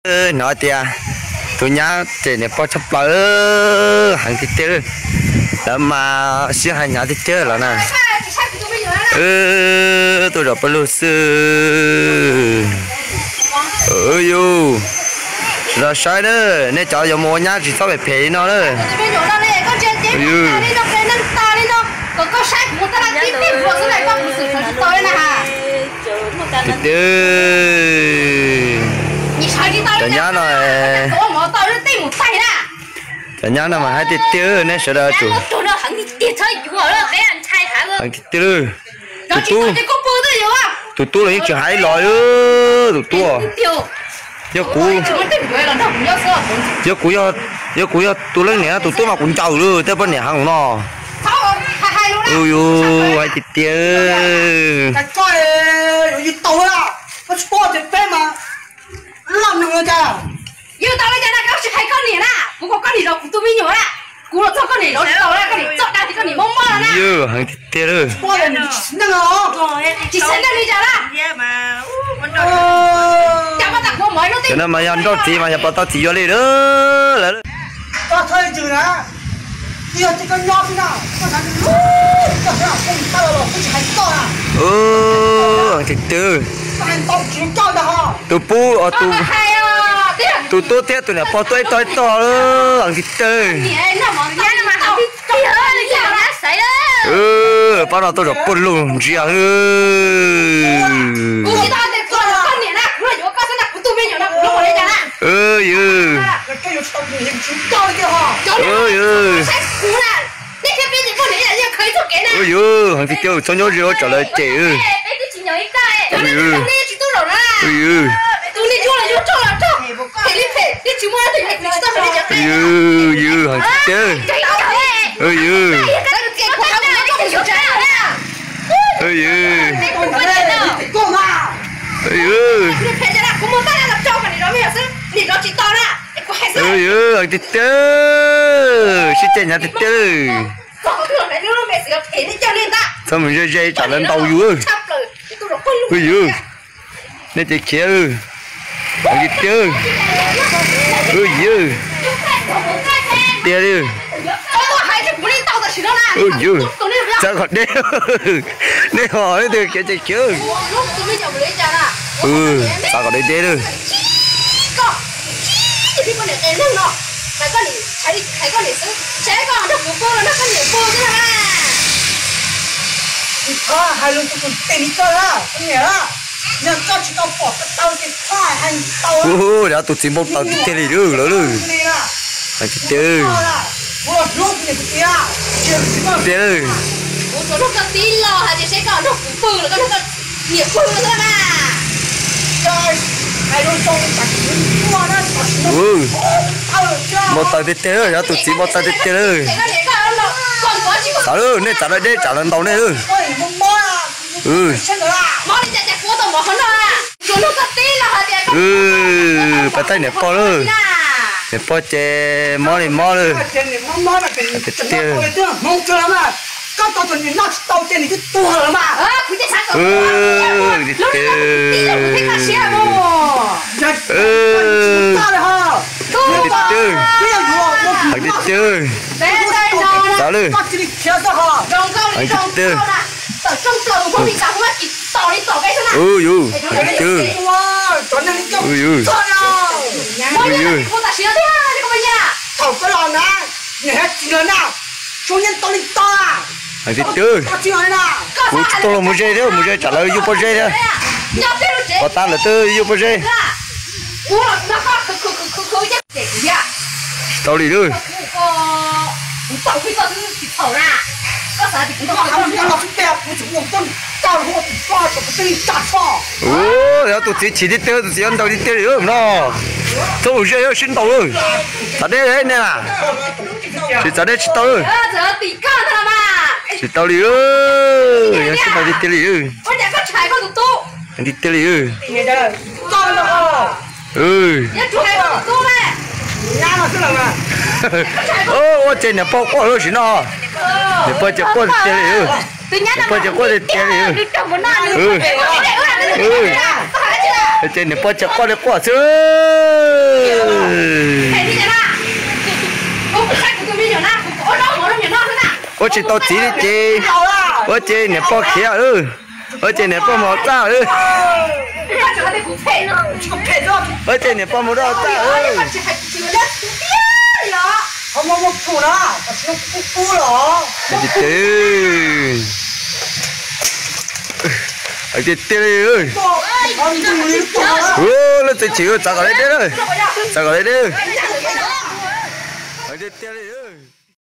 Hnov tias tus nyab cem niam pog tshaj plaws, heev tiag tiag li. Lawv mas siab heev hnyav tiag tiag los na. Tuaj zom pawg lug xwb. Yus, sawv daws saib na, nej cov yuav mus ua nyab tsis txhob phem phem li no na. Tiag tiag, cov nyab no, cov nyab no mas heev tiag tiag, nej sawv daws tsum. Heev tiag tiag li. Tus tub, tus tub los yeej tsis hais los, tus tub. Yog kuv, yog kuv, yog kuv yog tus leej niam, tus tub mas kuv ncaws lawm tej poj niam heev no. Yus hais tiag tiag. Yog heev tiag tiag li. Cov no mas yog nrauj txiv mas yog pov tau txiv yuav li lawm. Heev tiag tiag. Tus pub, tus tub thiab tus niam pog tuaj ib tog ib tog, heev tiag tiag. Pab no tuaj zom pawg lug ntsia. Yus, yus, heev tiag tiag, txhob nyob ze ua tsam lawv cem. Yus, yus, yus, heev tiag tiag. Yus, yus, yus, yus, heev tiag tiag. Sib cem hnyav tiag tiag. Txhob mus ze ze tsam lawv ntaus yus. Yus, nej ces khiav, heev tiag tiag. Yus, tiag li. Yus, txav kom deb, nej ho nej tias khiav ces khiav. Txav kom deb deb lawm. Hais lus tus tus tes li koj lawm, niam, yog koj tsis tau pom tau ces koj hais tau. Ua, tus txiv npau taws tiag tiag li lawm lawm. Hais tiag tiag. Kuv tsuas nrog koj tib los hais tias seb koj nrog kuv pw los koj nrog koj niam pw no xwb mas. Npau taws tiag tiag, yog tus txiv npau taws tiag tiag li. Xav lawm, nej txav deb deb tsam lawv ntaus nej. Pab tais niam pog lawm, niam pog ces mob li mob lawm. Tiag tiag. Tiag tiag. Tiag tiag. Xav lawm. Tiag tiag. Yus, tiag tiag. Yus, yus. Tiag tiag. Kuv tsis tau los mus ze thiab, mus ze tsam lawv yuav pob zeb thiab. Pov tab lawv twb yuav pob zeb. Tsis tau li lawm. Ua, yog tus txiv chim tiag tiag, tus txiv yuav ntaus tiag tiag li no. Txhob mus ze, sib ntaus lawm. Txav deb nej mas. Tsis txav deb tsis tau lawm. Tsis tau li, yog sib ntaus tiag tiag li. Tiag tiag li. Ua ces niam pog quaj lawm sim no. Niam pog ces quaj tiag tiag li. Niam pog ces quaj tiag tiag li. Ces niam pog tsis quaj li quaj xwb. Ua tsis tau txiv li ces, ua ces niam pog khiav. Ua ces niam pog mus txaj. Ua ces niam pog mus rau txaj. Tiag tiag li. Leej txiv chim, txav kom li deb, txav kom li deb. Tiag tiag li.